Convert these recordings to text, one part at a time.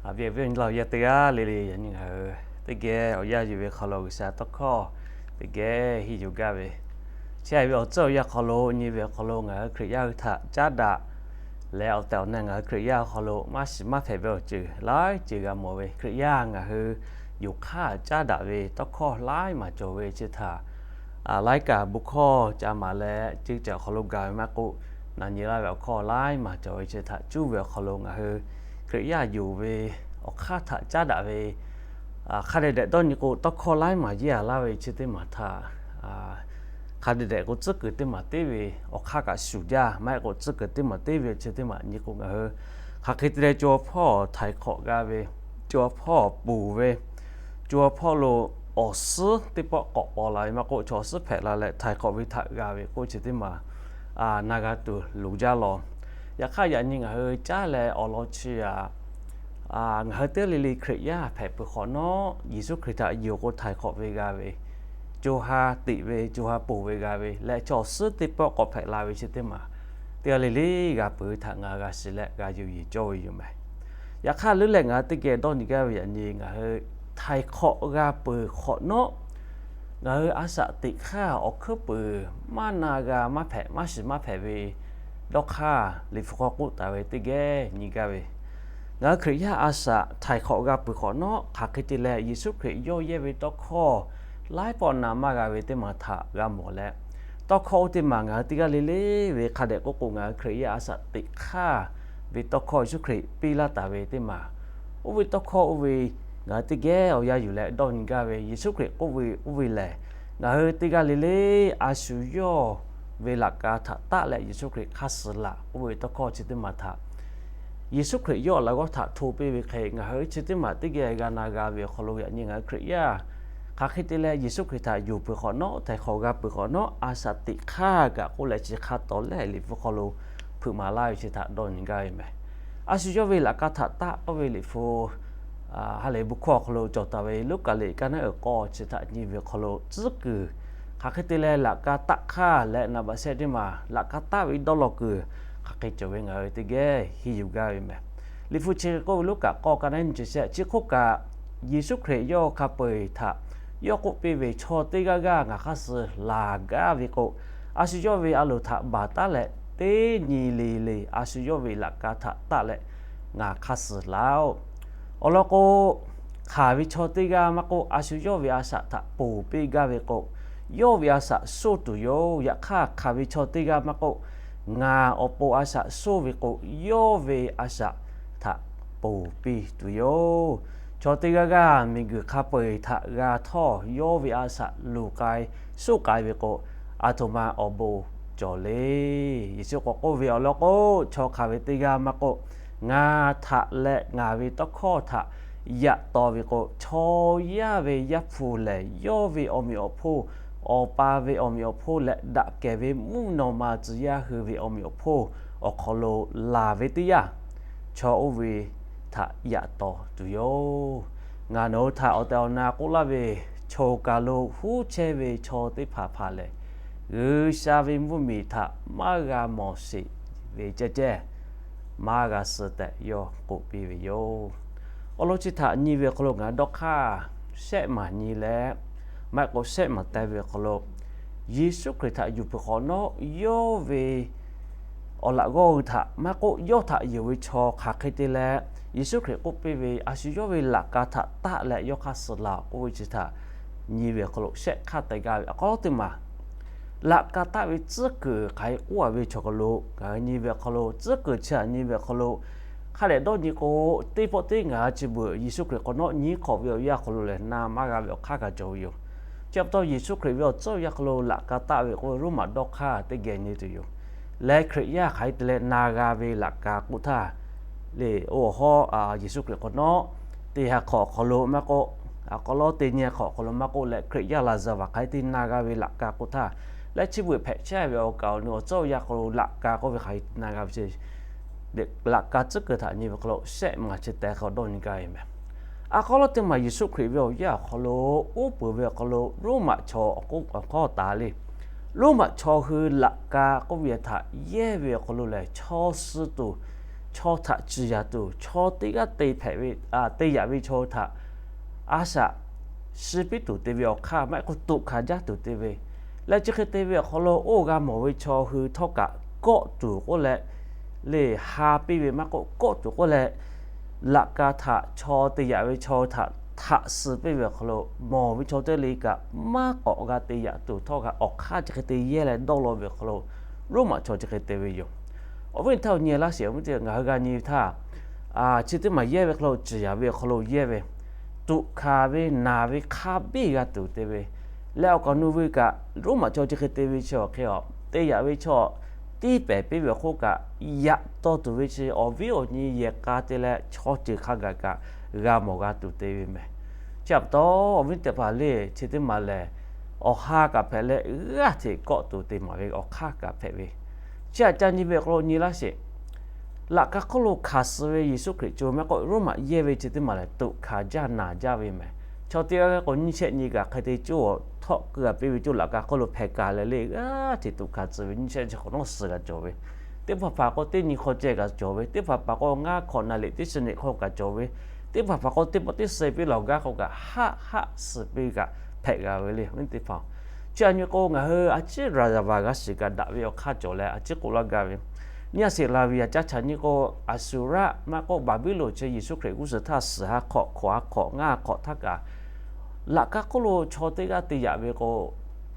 Awˬ viˉ awˬ nyi laˇ yaˇ teˇ g'aˇ le le, yaꞈ nyi ngaˬ hui teˇ geh awˬ yanˇ yuˬ ve hk'aw lo G'uiˬsha tawˇ hkawˇ teˇ geh henˇ yuˬ gaˇ ve, chehˇ ve awˬ tcuhˇ awˬ yanˇ hk'aw lo nyi ve awˬ hk'aw lo ngaˬ hui Hkriꞈ yaˇ hui htaꞈ caˉ daꞈ leh, awˬ tehˬ awˬ na ngaˬ hui Hkriꞈ yaˇ awˬ hk'aw lo maˇ shiˍ maˇ hpehꞈ ve awˬ ceuˬ laiˉ ceuˬ g'a mawˬ ve, Hkriꞈ yaˇ ngaˬ hui yonˍ hk'aˇ caˉ daꞈ ve tawˇ hkawˇ laiˉ maˬ cawˬ ve chi htaꞈ laiˉ kaꞈ bon hkawˇ ca maˍ leh, ceuˬ ceuˬ awˬ hk'aw lo gaˬ ve maˇ k'oˆ, na nyi laˇ ve awˬ hkawˇ laiˉ maˬ cawˬ ve chi htaꞈ cuˇ ve awˬ hk'aw lo ngaˬ hui Hkriꞈ yaˇ yonˍ ve awˬ hk'aˇ htaꞈ caˉ daꞈ ve, hk'a dehꞈ dehꞈ dawˇ nyi k'o, tawˇ hkawˇ laiˉ maˬ yeˇ a laˇ ve chi teˇ maˬ htaꞈ hk'a dehꞈ dehꞈ k'o tcuhˉ kuiˬ teˇ maˬ teˇ ve awˬ hk'aˇ kaꞈ shuˍ jaˇ, maˇ heˆ k'o tcuhˉ kuiˬ teˇ maˬ teˇ ve chi teˇ maˬ nyi k'o, ngaˬ hui hk'aˬ hk'e te leh co hpawˇ htaiˍ hk'awꞈ g'a ve, co hpawˇ ponˬ ve, co hpawˇ lo awˬ suhˉ teˇ pawˆ k'awꞈ paw la ve maˇ k'oˆ, chaw awˬ suhˉ hpehꞈ la leh htaiˍ hk'awꞈ ve htaꞈ g'a ve k'oˆ chi teˇ maˬ na g'a tuˬ loˍ jaˇ law. Yaꞈ hk'aˇ yaꞈ nyi ngaˬ hui caˉ leh awˬ lawn chi aꞈ, ngaˬ hui teˇ g'aˇ le le Hkriꞈ yaˇ hpehꞈ peuˬ hk'awꞈ nawˉ, Yeˍsuˆ Hkriꞈ htaꞈ yonˍ k'o htaiˍ hk'awꞈ ve g'a ve, co ha teꞈ ve, co ha ponˬ ve g'a ve leh, chaw awˬ suhˉ teˇ pawˆ k'awꞈ hpehꞈ la ve chi teˇ maˬ teˇ g'aˇ le le g'a peuˬ ve htaꞈ ngaˬ g'a shiˍ leh g'a yuˬ yeˬ cawˇ ve yoˬ meh. Yaꞈ hk'aˇ leuˉ leh ngaˬ hui teˇ geh dawˇ nyi gaˇ ve yaꞈ nyi ngaˬ hui htaiˍ hk'awꞈ g'a peuˬ hk'awꞈ nawˉ, ngaˬ hui a shaꞈ teꞈ hk'aˇ awˬ hkuiˉ puiˍ maˇ na g'a maˇ hpehꞈ, maˇ shiˍ maˇ hpehꞈ ve dawˇ hk'aˇ Liꞈ hpu hk'aw k'oˆ taˍ ve teˇ geh nyi gaˇ ve, ngaˬ hui Hkriꞈ yaˇ a shaꞈ htaiˍ hk'awꞈ g'a peuˬ hk'awꞈ nawˉ, hk'aˬ hk'e te leh Yeˍsuˆ Hkriꞈ yawˇ yehˇ ve tawˇ hkawˇ laiˉ pawˆ na maˇ g'a ve teˇ maˬ htaꞈ g'a mawˬ leh, tawˇ hkawˇ oˇ teˇ maˬ ngaˬ hui teˇ g'aˇ le le ve hk'a dehꞈ k'oˆ k'o, ngaˬ hui Hkriꞈ yaˇ a shaꞈ teꞈ hk'aˇ ve tawˇ hkawˇ Yeˍsuˆ Hkriꞈ piˇ laˇ taˍ ve teˇ maˬ, oˇ ve tawˇ hkawˇ oˇ ve ngaˬ hui teˇ geh awˬ yanˇ yuˬ leh dawˇ nyi gaˇ ve, Yeˍsuˆ Hkriꞈ k'oˆ ve oˇ ve lehˬ, ngaˬ hui teˇ g'aˇ le le a shu yawˇ ve laꞈ ka htaꞈ taˆ leh Yeˍsuˆ Hkriꞈ hk'aˇ suh laꞈ k'oˆ ve tawˇ hkawˇ chi teˇ maˬ htaꞈ Yeˍsuˆ Hkriꞈ yawˇ laꞈ g'awˇ htaꞈ hto piˇ ve hk'e, ngaˬ hui chi teˇ maˬ teˇ geh g'a na g'a ve awˬ hk'aw lo yaꞈ nyi ngaˬ hui Hkriꞈ yaˇ hk'aˬ hk'e te leh Yeˍsuˆ Hkriꞈ htaꞈ yonˍ peuˬ hk'awꞈ nawˉ, htaiˍ hk'awꞈ g'a peuˬ hk'awꞈ nawˉ, a shaꞈ teꞈ hk'aˇ kaꞈ k'oˆ leh chi hk'a tawˍ lehˬ Liꞈ hpu hk'aw lo hpeuꞈ maˍ laˇ ve chi htaꞈ dawˇ nyi gaˇ ve meh. A shu yawˇ ve laꞈ ka htaꞈ taˆ k'oˆ ve Liꞈ hpu ha lehˬ bon hkawˇ awˬ hk'aw lo cawˬ taˍ ve Luˉkaꞈ liꞈ kaˇ naˉ uiˍ k'awˇ chi htaꞈ nyi ve awˬ hk'aw lo tcuhˉ kuiˬ hk'aˬ hk'e te leh laꞈ ka taˆ hk'aˇ leh naˍ baꞈ shehˆ teˇ maˬ laꞈ ka taˆ ve dawˇ law kuiˬ hk'aˬ hk'e cawˬ ve ngaˬ hui teˇ geh henˇ yuˬ gaˇ ve meh. Liꞈ hpu chi hk'e k'oˆ ve Luˉkaꞈ k'awˇ kaˇ naˉ nyi chi shehˆ chi hk'oˆ kaꞈ, Yeˍsuˆ Hkriꞈ yawˇ hk'a peu-eˬ htaꞈ yawˇ k'oˆ piˇ ve, Chaw teˇ g'aˇ g'aˇ ngaˬ hk'aˇ suh laˬ gaˇ ve k'o, a shu yawˇ ve a loˍ htaꞈ baˬ taˉ leh teˇ nyi le le a shu yawˇ ve laꞈ ka htaꞈ taˆ leh ngaˬ hk'aˇ suh laˬ-oˆ. Awˬ lawn k'o, hk'aˬ ve chaw teˇ g'aˇ maˇ k'oˆ, a shu yawˇ ve a shaꞈ htaꞈ ponˬ piˇ gaˇ ve k'o, yawˇ ve a shaꞈ soˇ tuˬ yoˬ. Yaꞈ hk'aˇ, hk'aˬ ve chaw teˇ g'aˇ maˇ k'oˆ, ngaˬ awˬ pon a shaꞈ soˇ ve k'o, yawˇ ve a shaꞈ htaꞈ ponˬ piˇ tuˬ yoˬ. Chaw teˇ g'aˇ g'aˇ miˬguiˬ hk'a peu-eˬ htaꞈ g'a htawˇ, yawˇ ve a shaꞈ luˬ k'ai soˇ k'ai ve k'o, aˬ htoꞈ ma awˬ bon cawˬ le. Yeˍsuˆ k'awꞈ k'oˆ ve, Awˬ lawn k'o, chaw hk'aˬ ve teˇ g'aˇ maˇ k'oˆ, ngaˬ htaꞈ leh ngaˬ ve tawˇ hkawˇ htaꞈ yaꞈ taw ve k'o, chaw yaˇ ve Yaˇ hpu lehˬ yawˇ ve awˬ meꞈ awˬ hponˇ, Awˬ pa ve awˬ meꞈ awˬ hponˇ leh daꞈ kehˬ ve mvuhˇ naw ma tcuh yaˇ hui ve awˬ meꞈ awˬ hponˇ awˬ hk'aw lo laˬ ve teˇ yanˇ, chaw oˇ ve htaꞈ yaꞈ taw tuˬ yoˬ. Ngaˬ nawˬ hui htaꞈ awˬ tehˬ awˬ na k'oˆ laˇ ve, choˬ kaˬ lo huˉ chehˇ ve chaw teˇ hpaˍ hpaˍ lehˬ, G'uiˬsha ve mvuhˇmiˬ htaꞈ maˇ g'a mawˬ sheˍ ve ceh ceh, maˇ g'a suh tehꞈ yawˇ k'oˆ piˇ ve yoˬ. Awˬ lawn chi htaꞈ nyi ve awˬ hk'aw lo ngaˬ hui dawˇ hk'aˇ shehˆ maˬ nyi leh, maˇ heˆ k'o shehˆ maˬ teh ve awˬ hk'aw lo, Yeˍsuˆ Hkriꞈ htaꞈ yuˬ peuˬ hk'awꞈ nawˉ, yawˇ ve awˬ laꞈ g'awˇ hui htaꞈ maˇ k'oˆ, yawˇ htaꞈ yonˍ ve chaw hk'aˬ hk'e te leh, Yeˍsuˆ Hkriꞈ k'oˆ piˇ ve, a shu yawˇ ve laꞈ ka htaꞈ taˆ leh yawˇ hk'aˇ suh laˬ k'oˆ ve chi htaꞈ nyi ve awˬ hk'aw lo shehˆ hk'aˇ teh gaˇ ve awˬ hk'aw lo teˇ maˬ, laꞈ ka taˆ ve tcuhˉ kuiˬ hk'aˬ hk'e k'oˆ a ve chaw hk'aw lo ngaˬ hui nyi ve awˬ hk'aw lo, tcuhˉ kuiˬ chi htaꞈ nyi ve awˬ hk'aw lo, hk'a dehꞈ dawˇ nyi k'o, teˇ pawˆ teˇ ngaˬ hui chi beuꞈ Yeˍsuˆ Hkriꞈ hk'awꞈ nawˉ nyiˉ hk'awꞈ ve awˬ yanˇ awˬ hk'aw lo lehˬ na maˇ g'a ve awˬ hk'aˇ kaꞈ cawˬ ve yoˬ. Chi pa taw Yeˍsuˆ Hkriꞈ ve awˬ tcuhˉ awˬ yanˇ hk'aw lo laꞈ ka taˆ ve k'oˆ ve Roˉmaꞈ dawˇ hk'aˇ teˇ geh nyi tuˬ yoˬ. Leh Hkriꞈ yaˇ hk'aˬ hk'e te leh na g'a ve laꞈ ka k'oˆ htaˇ, le oˇ awˬ hawˉ Yeˍsuˆ Hkriꞈ hk'awꞈ nawˉ, teˇ ha hk'awꞈ awˬ hk'aw lo maˇ k'oˆ, a k'aw lawˉ teˇ nyi hk'awꞈ awˬ hk'aw lo maˇ k'oˆ leh, Hkriꞈ yaˇ laˍzaˍvaˍ hk'aˬ hk'e te na g'a ve laꞈ ka k'oˆ htaˇ, leh chi beuꞈ hpehꞈ chehˇ ve awˬ kaˍ awˬ nu awˬ tcuhˉ awˬ yanˇ hk'aw lo laꞈ ka k'oˆ ve hk'aˬ hk'e na g'a ve chi, laꞈ ka tcuhˉ kuiˬ htaꞈ nyi ve hk'aw lo shehˆ maˬ chi teh hk'a dawˇ nyi gaˇ ve meh. A k'aw lawˉ teˇ maˬ Yeˍsuˆ Hkriꞈ ve awˬ yanˇ awˬ hk'aw lo uˉ peunˍ ve awˬ hk'aw lo Roˉmaꞈ chaw awˬ hk'aw taˍ le. Roˉmaꞈ chaw hui laꞈ ka k'oˆ ve htaꞈ yehˇ ve awˬ hk'aw lo lehˬ, chaw suh tuˬ chaw htaꞈ ciˍ yanˍ tuˬ, chaw teˇ g'aˇ te hpehꞈ ve, te yaꞈ ve chaw htaꞈ a shaꞈ shiˍ piˇ tuˬ te ve awˬ hk'aˇ, maˇ heˆ k'o tuꞈ hkanˍ jaˇ tuˬ te ve, leh chi hk'e te ve awˬ hk'aw lo oˇ g'a mawˬ ve chaw hui htawˇ kaꞈ kawˆ tuˬ k'oˆ leh, le ha piˇ ve maˇ k'oˆ, kawˆ tuˬ k'oˆ leh, laꞈ ka htaꞈ chaw te yaꞈ ve chaw htaꞈ htaꞈ suh piˇ ve awˬ hk'aw lo, mawˬ ve chaw teˇ le kaꞈ maˇ k'awꞈ g'a te yaꞈ tuˬ htawˇ kaꞈ awˬ hk'aˇ chi hk'e te yehˇ leh dawˇ law ve awˬ hk'aw lo, Roˉmaꞈ chaw chi hk'e te ve yoˬ. Awˬ viˉ teˇ hpaˍ-oˬ, nyi laˇ sheˍ. Awˬ viˉ teˇ, ngaˬ hui g'a nyi ve htaˇ, chi teˇ maˬ yehˇ ve hk'aw lo, ciˍ yanˍ ve awˬ hk'aw lo yehˇ ve, tuꞈ hkanˍ ve, naˬ ve, hk'a biˇ g'a tuˬ te ve, leh awˬ kaˍ awˬ nu ve kaꞈ Roˉmaꞈ chaw chi hk'e te ve chi awˬ hk'e a, te yaꞈ ve chaw tiˇ pehˍ piˇ ve awˬ hk'oˆ kaꞈ, yaꞈ taw tuˬ ve chi awˬ viˉ awˬ nyi yehˬ k'a te leh chaw ceuˬ hk'a gaˬ kaꞈ g'a mawˬ g'a tuˬ te ve meh. Chi pa taw, awˬ viˉ teˇ hpaˍ le, chi teˇ maˬ lehˬ, awˬ ha kaꞈ hpehꞈ leh g'aˇ hteꞈ kawˆ tuˬ te maˍ ve awˬ hk'aˇ kaꞈ hpehꞈ ve, chi htaꞈ ca nyi ve awˬ hk'aw lo nyi laˇ sheˍ. Laꞈ ka hk'oˆ lo hkanˍ suh ve Yeˍsuˆ Hkriꞈ co maˇ k'oˆ, Roˉmaꞈ yehˇ ve chi teˇ maˇ lehˬ, tuꞈ hkanˍ jaˇ naˬ jaˇ ve meh. Chaw teˇ g'aˇ k'o, nyiˇ shehˆ nyi kaꞈ hk'e te coˇ htawˆ keu a piˇ ve coˇ laꞈ ka hk'oˆ lo hpehꞈ kaˍ leh le, g'aˇ hteꞈ tuꞈ hkanˍ tcuh ve, nyiˇ shehˆ chi hk'awꞈ nawˉ suh kaꞈ cawˬ ve, teˇ hpaˍ hpaˍ k'o, teˇ nyi hk'aw ceh kaꞈ cawˬ ve, teˇ hpaˍ hpaˍ k'o, ngaˇ hk'awꞈ naˍ liꞈ teˇ chi niꞈ hk'aw kaꞈ cawˬ ve, teˇ hpaˍ hpaˍ k'o, teˇ pawˆ teˇ suh piˇ lawˬ gaˇ k'o kaꞈ, haˆ haˆ suh piˇ kaꞈ hpehꞈ g'a ve le. Awˬ viˉ teˇ hpaˍ-oˬ, chi a nyi k'o, ngaˬ hui a ciˉ raˍ yaˍ vaˬ g'a shiˍ kaꞈ daꞈ ve awˬ hk'aˇ cawˬ leh a ciˉ k'oˆ laˇ gaˇ ve, nyi a sheˍ laˬ ve yaꞈ caˇ chaꞈ nyi k'o, Aˍsuˍraˆ maˇ k'oˆ, Baˍbuˍlonˍ chi Yeˍsuˆ Hkriꞈ g'uˇ suhˍ htaˇ suhˍ ha hk'awꞈ hkawꞈ ha hk'awꞈ ngaˇ hk'awꞈ htaˇ kaꞈ, laꞈ ka hk'oˆ lo chaw teˇ g'aˇ te yaꞈ ve k'o,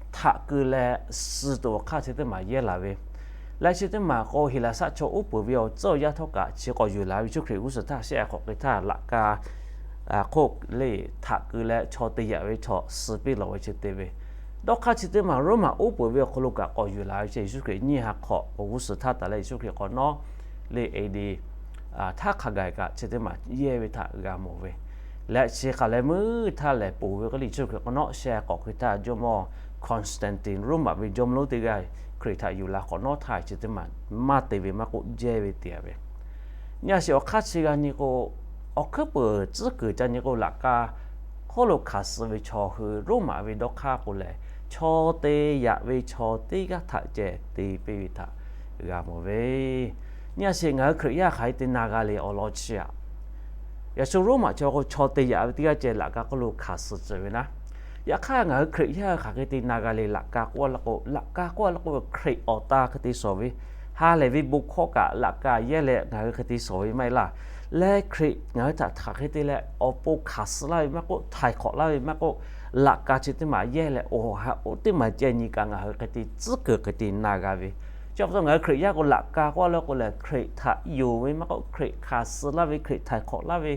htaꞈ keu leh suh tuˬ awˬ hk'aˇ chi teˇ maˬ yehˇ laˬ ve, leh chi teˇ maˬ k'o, Heˍlaˍsaˆ chaw uˉ peunˍ ve awˬ tcuhˉ awˬ yaˇ htawˇ kaꞈ chi k'awꞈ yuˬ laˬ ve, Yeˍsuˆ Hkriꞈ g'uˇ suhˍ htaˇ shehˆ hk'awꞈ hk'e htaˇ laꞈ ka hk'oˆ le htaꞈ keu leh chaw te yaꞈ ve chaw suh piˇ lawˬ ve chi te ve, dawˇ hk'aˇ chi teˇ maˬ Roˉmaꞈ uˉ peunˍ ve awˬ hk'aw lo kaꞈ k'awꞈ yuˬ laˬ ve chi Yeˍsuˆ Hkriꞈ nyiˇ ha hk'awꞈ awˬ g'uˇ suhˍ htaˇ taˍ leh Yeˍsuˆ Hkriꞈ k'awꞈ nawˉ le e de htaˇ hk'a gaˬ kaꞈ chi teˇ maˬ yehˇ ve htaꞈ g'a mawˬ ve, leh chi hk'aˬ leh meuˇ htaˇ lehˬ ponˬ ve k'o le, Yeˍsuˆ Hkriꞈ k'awꞈ nawˉ shehˆ hk'awꞈ hk'e htaˇ jawˇmawˇ Constantine, Roˉmaꞈ ve jawˇmawˇ lonˉ teˇ g'aˇ Hkriꞈ htaꞈ yuˬ la k'awꞈ nawˉ htaˇ chi teˇ maˬ maˇ te ve maˇ k'oˆ, jehˇ ve te ve. Nyi a sheˍ, awˬ hk'aˇ chi g'a nyi k'o, awˬ hkuiˉ peuˍ tcuhˉ kuiˬ ca nyi k'o, laꞈ ka hk'oˆ lo hkanˍ suh ve chaw hui Roˉmaꞈ ve dawˇ hk'aˇ k'o lehˬ, chaw te yaꞈ ve chaw teˇ g'aˇ htaꞈ ceh te piˇ ve htaꞈ g'a mawˬ ve. Nyi a sheˍ, ngaˬ hui Hkriꞈ yaˇ hk'aˬ hk'e te na g'a le awˬ lawn chi aꞈ, yaꞈ shu Roˉmaꞈ chaw k'o, chaw te yaꞈ ve teˇ g'aˇ ceh laꞈ ka hk'oˆ lo hkanˍ suh tcuh ve naˉ. Yaꞈ hk'aˇ ngaˬ hui Hkriꞈ yaˇ hk'aˬ hk'e te na g'a le laꞈ ka k'oˆ a la k'o, laꞈ ka k'oˆ a la k'o, Hkriꞈ awˬ ta hk'e te shawˍ ve, ha lehˬ ve bon hkawˇ kaꞈ laꞈ ka yehˇ leh ngaˬ hui hk'e te shawˍ ve maˇ heˆ laˇ. Leh Hkriꞈ ngaˬ hui htaꞈ hk'aˬ hk'e te leh awˬ pon hkanˍ suh laˇ ve maˇ k'oˆ, htaiˍ hk'awꞈ laˇ ve maˇ k'oˆ, laꞈ ka chi teˇ maˬ yehˇ leh awˬ ha oˇ teˇ maˬ ceh nyi kaꞈ ngaˬ hui hk'e te tcuhˉ kuiˬ hk'e te na g'a ve. Chi pa taw ngaˬ hui Hkriꞈ yaˇ k'o, laꞈ ka k'oˆ a la k'o lehˬ, Hkriꞈ htaꞈ yonˍ ve maˇ k'oˆ, Hkriꞈ hkanˍ suh laˇ ve, Hkriꞈ htaiˍ hk'awꞈ laˇ ve,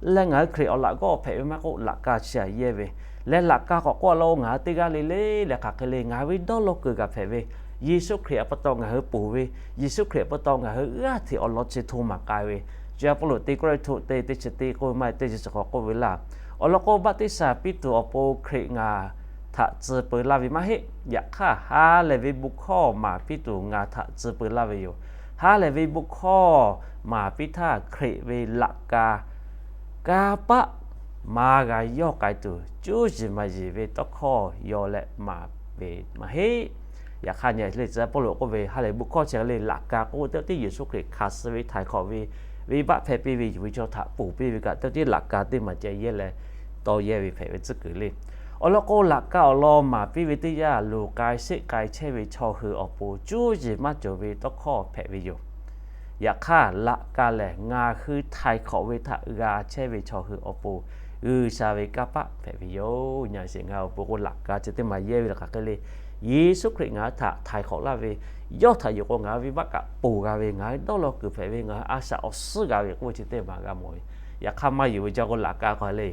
leh ngaˬ hui Hkriꞈ awˬ laꞈ g'awˇ hpehꞈ ve maˇ k'oˆ, laꞈ ka chi aꞈ yehˇ ve. Leh laꞈ ka k'awꞈ k'oˆ a la k'o, ngaˬ hui teˇ g'aˇ le le leh hk'aˬ hk'e le, ngaˬ hui ve dawˇ law kuiˬ kaꞈ hpehꞈ ve, Yeˍsuˆ Hkriꞈ a pa taw ngaˬ hui ponˬ ve, Yeˍsuˆ Hkriꞈ a pa taw ngaˬ hui g'aˇ hteꞈ awˬ lawn chi hto maˍ k'ai ve, chi a Pawˇluꞈ teˇ Kawˇrenˍhtuˆ teˇ, teˇ chi teˇ k'oˆ ve maˇ heˆ, teˇ chi chi hk'awꞈ k'oˆ ve laˇ. Awˬ lawn k'o, baˆtiˆsaˬ piˇ tuˬ awˬ pon Hkriꞈ ngaˬ htaꞈ tcuh peu laˇ ve maˇ heˆ. Yaꞈ hk'aˇ, ha lehˬ ve bon hkawˇ maˍ piˇ tuˬ ngaˬ htaꞈ tcuh peu laˇ ve yoˬ. Ha lehˬ ve bon hkawˇ maˍ piˇ htaˇ, Hkriꞈ ve laꞈ ka kanˇ paˆ maˇ g'a yawˇ k'ai tuˬ, cuˇ yiˍ maˍ yiˍ ve tawˇ hkawˇ yaw leh maˍ ve maˇ heˆ. Yaꞈ hk'aˇ nyi le, tcuh yaˇ Pawˇluꞈ k'oˆ ve, ha lehˬ bon hkawˇ chi le laꞈ ka k'oˆ ve teˇ tiˉ Yeˍsuˆ Hkriꞈ hkanˍ suh ve, htaiˍ hk'awꞈ ve, venˇbaˆ hpehꞈ piˇ ve, yuˬ ve chaw htaꞈ ponˬ piˇ ve kaꞈ teˇ tiˉ laꞈ ka teˇ maˬ ceh yehˇ leh tawˇ yehˇ ve hpehꞈ ve tcuhˉ kuiˬ le. Awˬ lawn k'o, laꞈ ka awˬ lawn maˍ piˇ ve teˇ yanˇ, luˬ k'ai sheˆ k'ai chehˇ ve chaw hui awˬ pon cuˇ yiˍ maˇ cawˬ ve tawˇ hkawˇ hpehꞈ ve yoˬ. Yaꞈ hk'aˇ, laꞈ ka lehˬ ngaˬ hui htaiˍ hk'awꞈ ve htaꞈ g'a chehˇ ve chaw hui awˬ pon G'uiˬsha ve kanˇ paˆ hpehꞈ ve yoˬ. Nyi a sheˍ, ngaˬ hui awˬ pon k'o, laꞈ ka chi teˇ maˬ yehˇ ve lehˬ hk'aˬ hk'e le, Yeˍsuˆ Hkriꞈ ngaˬ hui htaꞈ htaiˍ hk'awꞈ laˇ ve, yawˇ htaꞈ yuˬ k'o ngaˬ hui venˇbaˆ kaꞈ ponˬ g'a ve, ngaˬ hui dawˇ law kuiˬ hpehꞈ ve, ngaˬ hui a shaꞈ awˬ suhˉ g'a ve k'oˆ ve chi teˇ maˬ g'a mawˬ ve. Yaꞈ hk'aˇ maˇ yonˍ ve ca k'o, laꞈ ka k'o le,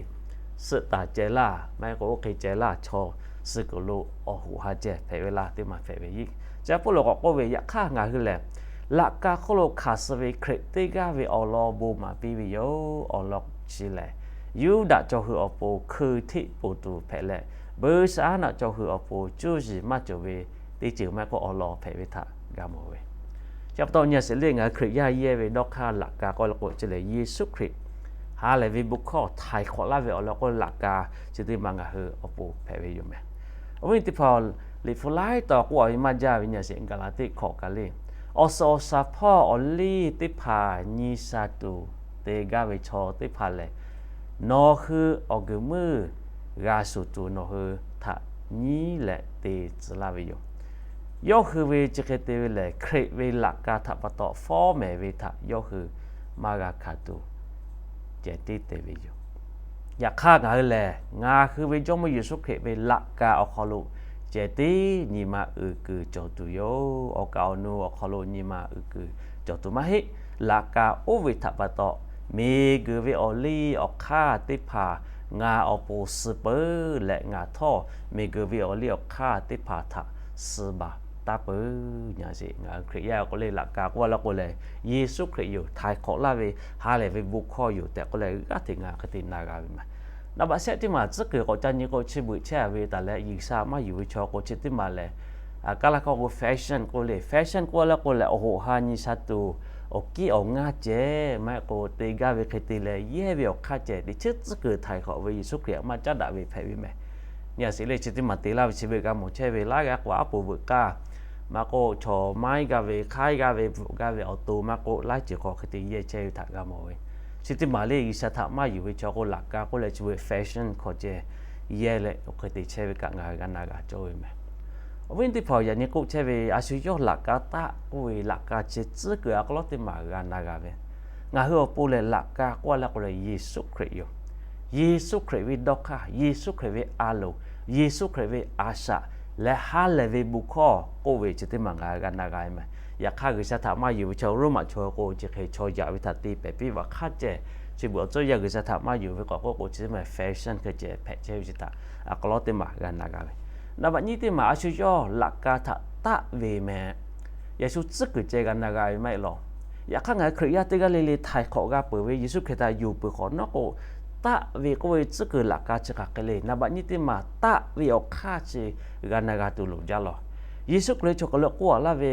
suhˆ taˍ ceh laˇ, maˇ heˆ k'o oˇ hk'e ceh laˇ, chaw suh kuiˬ lo awˬ hoꞈ ha ceh hpehꞈ ve laˇ, teˇ maˬ hpehꞈ ve. Chi a Pawˇluꞈ k'awꞈ k'oˆ ve, yaꞈ hk'aˇ ngaˬ hui lehˬ, laꞈ ka hk'oˆ lo hkanˍ suh ve Hkriꞈ teˇ g'aˇ ve awˬ lawn bon maˍ piˇ ve yoˬ. Awˬ lawn chi lehˬ, Yuˇdaꞈ chaw hui awˬ pon hkui hteˆ poˬ tuˬ hpehꞈ leh, buiˇshaˆaˉnaˆ chaw hui awˬ pon cuˇ yiˍ maˇ cawˬ ve teˇ ceuˬ maˇ heˆ k'o awˬ lawn hpehꞈ ve htaꞈ g'a mawˬ ve. Chi pa taw nyi a sheˍ le, ngaˬ hui Hkriꞈ yaˇ yehˇ ve dawˇ hk'aˇ laꞈ ka k'oˆ la k'o, chi lehˬ Yeˍsuˆ Hkriꞈ ha lehˬ ve bon hkawˇ htaiˍ hk'awꞈ laˇ ve awˬ lawn k'o, laꞈ ka chi teˇ maˬ ngaˬ hui awˬ pon hpehꞈ ve yoˬ meh. Awˬ viˉ teˇ hpaˍ, Liꞈ hpu laiˉ taw k'oˆ a ve maˇ jaˇ ve nyi a sheˍ, Gaˍlaˍtiˆ hkawꞈ kaꞈ le Awˬ suhˍ awˬ shaˍ hpawˇ awˬ liˇ teˇ hpaˍ nyi sha tuˬ te gaˇ ve chaw teˇ hpaˍ lehˬ, nawˬ hui awˬ guiˬ muiˇ g'a shuˍ tuˬ nawˬ hui htaꞈ nyiˉ leh te tcuh laˇ ve yoˬ. Yawˇ hui ve chi hk'e te ve lehˬ, Hkriꞈ ve laꞈ ka htaꞈ pa taw fawˉ mehˍ ve htaꞈ yawˇ hui maˇ g'a hkanˍ tuˬ ceh tiˉ te ve yoˬ. Yaꞈ hk'aˇ ngaˬ hui lehˬ, ngaˬ hui ve Jawˇmawˇ Yeˍsuˆ Hkriꞈ ve laꞈ ka awˬ hk'aw lo ceh tiˉ nyi ma uiˍ kuiˬ cawˬ tuˬ yoˬ. Awˬ kaˍ awˬ nu awˬ hk'aw lo nyi ma uiˍ kuiˬ cawˬ tuˬ maˇ heˆ. Laꞈ ka oˇ ve htaꞈ pa taw, miˬguiˬ ve awˬ liˇ awˬ hk'aˇ teˇ hpaˍ ngaˬ awˬ pon suh peuˬ leh, ngaˬ htawˇ miˬguiˬ ve awˬ liˇ awˬ hk'aˇ teˇ hpaˍ htaꞈ suh baˬ taˉ peuˬ. Nyi sheˍ, ngaˬ hui Hkriꞈ yaˇ k'o lehˬ, laꞈ ka k'oˆ laˇ k'o lehˬ, Yeˍsuˆ Hkriꞈ yoˬ. Htaiˍ hk'awꞈ laˇ ve ha lehˬ ve bon hkawˇ yoˬ tehꞈ k'oˆ leh, g'aˇ hteꞈ ngaˬ hk'e te na g'a ve maˬ. Naˍ baꞈ shehˆ teˇ maˬ tcuhˉ kuiˬ k'awꞈ ca nyi k'o, chi beuꞈ chehˇ ve taˍ leh G'uiˬsha maˇ yuˬ ve chaw k'o, chi teˇ maˬ lehˬ, Kaˇlaˇ hkawˇ k'o fashion k'oˆ le. Fashion k'oˆ laˇ k'o lehˬ, awˬ hoꞈ ha nyi sha tuˬ, awˬ kiˉ awˬ ngaˇ ceh maˇ heˆ k'o, te gaˇ ve hk'e te leh yehˇ ve awˬ hk'aˇ ceh teꞈ chiˉ tcuhˉ kuiˬ htaiˍ hk'awꞈ ve Yeˍsuˆ Hkriꞈ maˇ caˉ daꞈ ve hpehꞈ ve mehˍ. Nyi sheˍ le, chi teˇ maˬ te laˇ ve chi beuꞈ g'a mawˬ chehˇ ve, laiˉ g'aˇ k'o aˉ poꞈ veuꞈ k'aˇ maˇ k'oˆ, chaw maiˉ gaˇ ve, hk'aiˉ gaˇ ve, bvuhꞈ gaˇ ve awˬ to maˇ k'oˆ, laiˉ ceuˬ hk'aw hk'e te yehˇ chehˇ ve htaꞈ g'a mawˬ ve. Chi teˇ maˬ le, G'uiˬsha htaꞈ maˇ yuˬ ve chaw k'o, laꞈ ka k'oˆ leh chi beuꞈ fashion hk'aw ceh yehˇ leh, oˇ hk'e te chehˇ ve kaꞈ ngaˬ hui g'a na g'a cawˇ ve mehˍ. Awˬ viˉ teˇ hpaˍ-oˬ, yaꞈ nyi k'oˆ chehˇ ve, a shu yawˇ laꞈ ka taˆ k'oˆ ve laꞈ ka chi tcuhˉ kuiˬ a k'aw lawˉ teˇ maˬ g'a na g'a ve, ngaˬ hui awˬ pon lehˬ laꞈ ka k'oˆ laˇ k'o lehˬ, Yeˍsuˆ Hkriꞈ yoˬ. Yeˍsuˆ Hkriꞈ ve dawˇ hk'aˇ, Yeˍsuˆ Hkriꞈ ve a loˍ, Yeˍsuˆ Hkriꞈ ve a shaꞈ leh ha lehˬ ve bon hkawˇ k'oˆ ve chi teˇ maˬ ngaˬ hui g'a na g'a ve mehˍ. Yaꞈ hk'aˇ, G'uiˬsha htaꞈ maˇ yuˬ ve chaw Roˉmaꞈ chaw k'o, chi hk'e chaw yaꞈ ve htaꞈ te pehˍ piˇ ve hk'aˇ ceh, chi beuꞈ awˬ tcuhˇ yaˇ G'uiˬsha htaꞈ maˇ yuˬ ve k'awꞈ k'oˆ k'o, chi teˇ maˬ fashion hk'e ceh hpehꞈ chehˇ ve chi htaꞈ a k'aw lawˉ teˇ maˬ g'a na g'a ve. Naˍ baꞈ nyiˇ teˇ maˬ a shu yawˇ laꞈ ka htaꞈ taˆ ve mehˍ. Yeˍsuˆ tcuhˉ kuiˬ ceh g'a na g'a ve maˇ heˆ law. Yaꞈ hk'aˇ, ngaˬ hui Hkriꞈ yaˇ teˇ g'aˇ le le htaiˍ hk'awꞈ g'a peuˬ ve, Yeˍsuˆ Hkriꞈ htaꞈ yonˍ peuˬ hk'awꞈ nawˉ k'o, taˆ ve k'oˆ ve tcuhˉ kuiˬ laꞈ ka chi hk'aˬ hk'e le. Naˍ baꞈ nyiˇ teˇ maˬ taˆ ve awˬ hk'aˇ chi g'a na g'a tuˬ loˍ jaˇ law. Yeˍsuˆ Hkriꞈ chaw kaˬ lo k'oˆ a laˇ ve,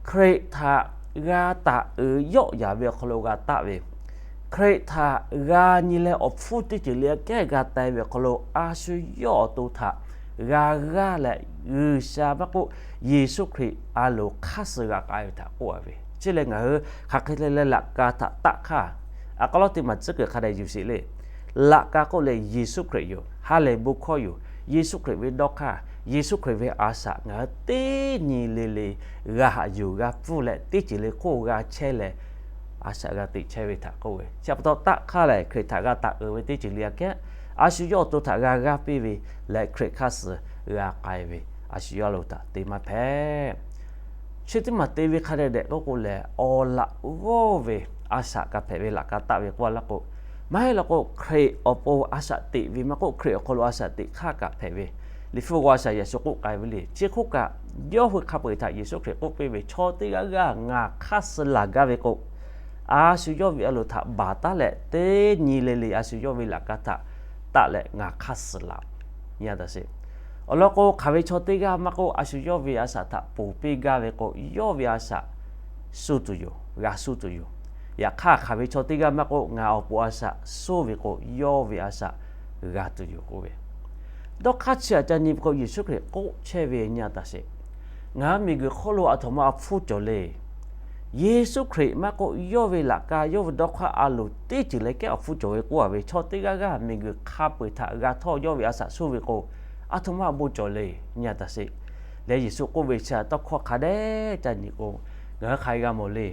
Hkriꞈ htaꞈ g'a taˍ uiˍ yawˆ yaˍ ve awˬ hk'aw lo g'a taˆ ve, Hkriꞈ htaꞈ g'a nyi leh awˬ hpfuhˇ teˇ ceuˬ le aꞈ kehˉ g'a tai ve awˬ hk'aw lo, a shu yawˇ awˬ to htaꞈ g'a g'aˇ leh G'uiˬsha maˇ k'oˆ, Yeˍsuˆ Hkriꞈ a loˍ hk'aˇ suh g'a k'ai ve htaꞈ k'oˆ a ve. Chi lehˬ, ngaˬ hui hk'aˬ hk'e te leh laꞈ ka htaꞈ taˆ hk'aˇ, a k'aw lawˉ teˇ maˬ tcuhˉ kuiˬ hk'a dehꞈ yuˬ sheˍ le. Laꞈ ka k'oˆ leh Yeˍsuˆ Hkriꞈ yoˬ. Ha lehˬ bon hkawˇ yoˬ. Yeˍsuˆ Hkriꞈ ve dawˇ hk'aˇ, Yeˍsuˆ Hkriꞈ ve a shaꞈ ngaˬ hui teˇ nyi le le g'a haꞈ yuˬ g'a pfuhˇ leh, teˇ ceuˬ le hk'oˆ g'a chehˇ leh, a shaꞈ g'a teꞈ chehˇ ve htaꞈ k'oˆ ve. Chi pa taw taˆ hk'aˇ lehˬ, Hkriꞈ htaꞈ g'a taˍ uiˍ ve teˇ ceuˬ le aꞈ kehˉ, a shu yawˇ awˬ to htaꞈ g'a g'aˇ piˇ ve leh, Hkriꞈ hk'aˇ suh g'a k'ai ve, a shu yawˇ lo htaꞈ te maˇ hpehꞈ. Chi teˇ maˬ te ve hk'a dehꞈ dehꞈ k'oˆ k'o lehˬ, awˬ laꞈ g'awˇ ve a shaꞈ kaꞈ hpehꞈ ve laꞈ ka taˆ ve k'oˆ laˇ k'o, maˇ heˆ law k'o, Hkriꞈ awˬ pon a shaꞈ teꞈ ve maˇ k'oˆ, Hkriꞈ awˬ hk'aw lo a shaꞈ teꞈ hk'aˇ kaꞈ hpehꞈ ve. Liꞈ hpu g'aw a shaꞈ yaꞈ shu k'oˆ k'ai ve le. Chi hk'oˆ kaꞈ, yawˇ hui hk'a peu-eˬ htaꞈ Yeˍsuˆ Hkriꞈ k'oˆ piˇ ve, Chaw teˇ g'aˇ g'aˇ ngaˬ hk'aˇ suh laˬ gaˇ ve k'o, a shu yawˇ ve a loˍ htaꞈ baˬ taˉ leh, teˇ nyi le le a shu yawˇ ve laꞈ ka htaꞈ taˆ leh ngaˬ hk'aˇ suh laˬ. Nyi a taꞈ sheˍ. Awˬ lawn k'o, hk'aˬ ve chaw teˇ g'aˇ maˇ k'oˆ, a shu yawˇ ve a shaꞈ htaꞈ ponˬ piˇ gaˇ ve k'o, yawˇ ve a shaꞈ suh tuˬ yoˬ, g'a suh tuˬ yoˬ. Yaꞈ hk'aˇ, hk'aˬ ve chaw teˇ g'aˇ maˇ k'oˆ, ngaˬ awˬ pon a shaꞈ suh ve k'o, yawˇ ve a shaꞈ g'a tuˬ yoˬ k'oˆ ve. Dawˇ hk'aˇ chi aꞈ ca nyi k'o, Yeˍsuˆ Hkriꞈ k'oˆ chehˇ ve nyi a taꞈ sheˍ. Ngaˬ hui miˬguiˬ hk'oˆ lo aˬ htoꞈ ma a hpfuhˇ cawˬ le. Yeˍsuˆ Hkriꞈ maˇ k'oˆ, yawˇ ve laꞈ ka, yawˇ ve dawˇ hk'aˇ a loˍ teˇ ceuˬ leh kehˉ awˬ hpfuhˇ cawˬ ve k'oˆ a ve, chaw teˇ g'aˇ g'aˇ miˬguiˬ hk'a peu-eˬ htaꞈ g'a htawˇ yawˇ ve a shaꞈ suh ve k'o, aˬ htoꞈ ma a bon cawˬ le nyi a taꞈ sheˍ. Leh Yeˍsuˆ k'oˆ ve chi aꞈ tawˇ hkawˇ hk'a dehꞈ ca nyi k'o, ngaˬ hui hk'aˬ hk'e g'a mawˬ le.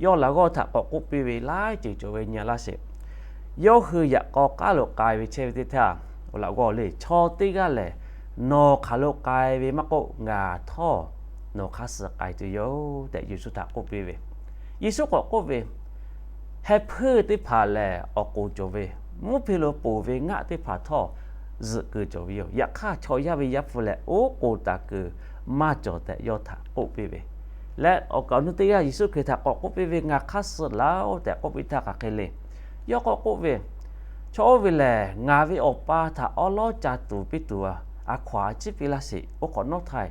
Yawˇ laꞈ g'awˇ htaꞈ k'awꞈ k'oˆ piˇ ve laiˉ ceuˬ cawˬ ve nyi a laˇ sheˍ. Yawˇ hui yaꞈ k'aw k'aˉ lo k'ai ve chehˇ ve teˇ htaˇ, awˬ laꞈ g'awˇ le, chaw teˇ g'aˇ lehˬ, nawˬ hk'aˬ lo k'ai ve maˇ k'oˆ, ngaˬ htawˇ nawˬ hk'aˇ suh k'ai tuˬ yoˬ tehꞈ Yeˍsuˆ htaꞈ k'oˆ piˇ ve. Yeˍsuˆ k'awꞈ k'oˆ ve, Heh hpuiˇ teˇ hpaˍ lehˬ awˬ k'oˍ cawˬ ve, mvuhˇ hpe lo ponˬ ve ngaˆ teˇ hpaˍ htawˇ zuhꞈ kuiˬ cawˬ ve yoˬ. Yaꞈ hk'aˇ, chaw yaˇ ve Yaˇ hpu lehˬ oˉ k'oˍ taˍ kuiˬ maˇ cawˬ tehꞈ yawˇ htaꞈ k'oˆ piˇ ve. Leh awˬ kaˍ awˬ nu teˇ g'aˇ Yeˍsuˆ Hkriꞈ htaꞈ k'awꞈ k'oˆ piˇ ve, Ngaˬ hk'aˇ suh laˬ-oꞈ tehꞈ k'oˆ piˇ htaˇ hk'aˬ hk'e le. Yawˇ k'awꞈ k'oˆ ve, Chaw oˇ ve lehˬ, ngaˬ ve Awˬ pa htaꞈ awˉ lawˉ ca tuˍ piˇ tuˬ a hkaw-anˬ ciˉ piˇ laˇ sheˍ. Oˇ hk'awꞈ nawˉ htaˇ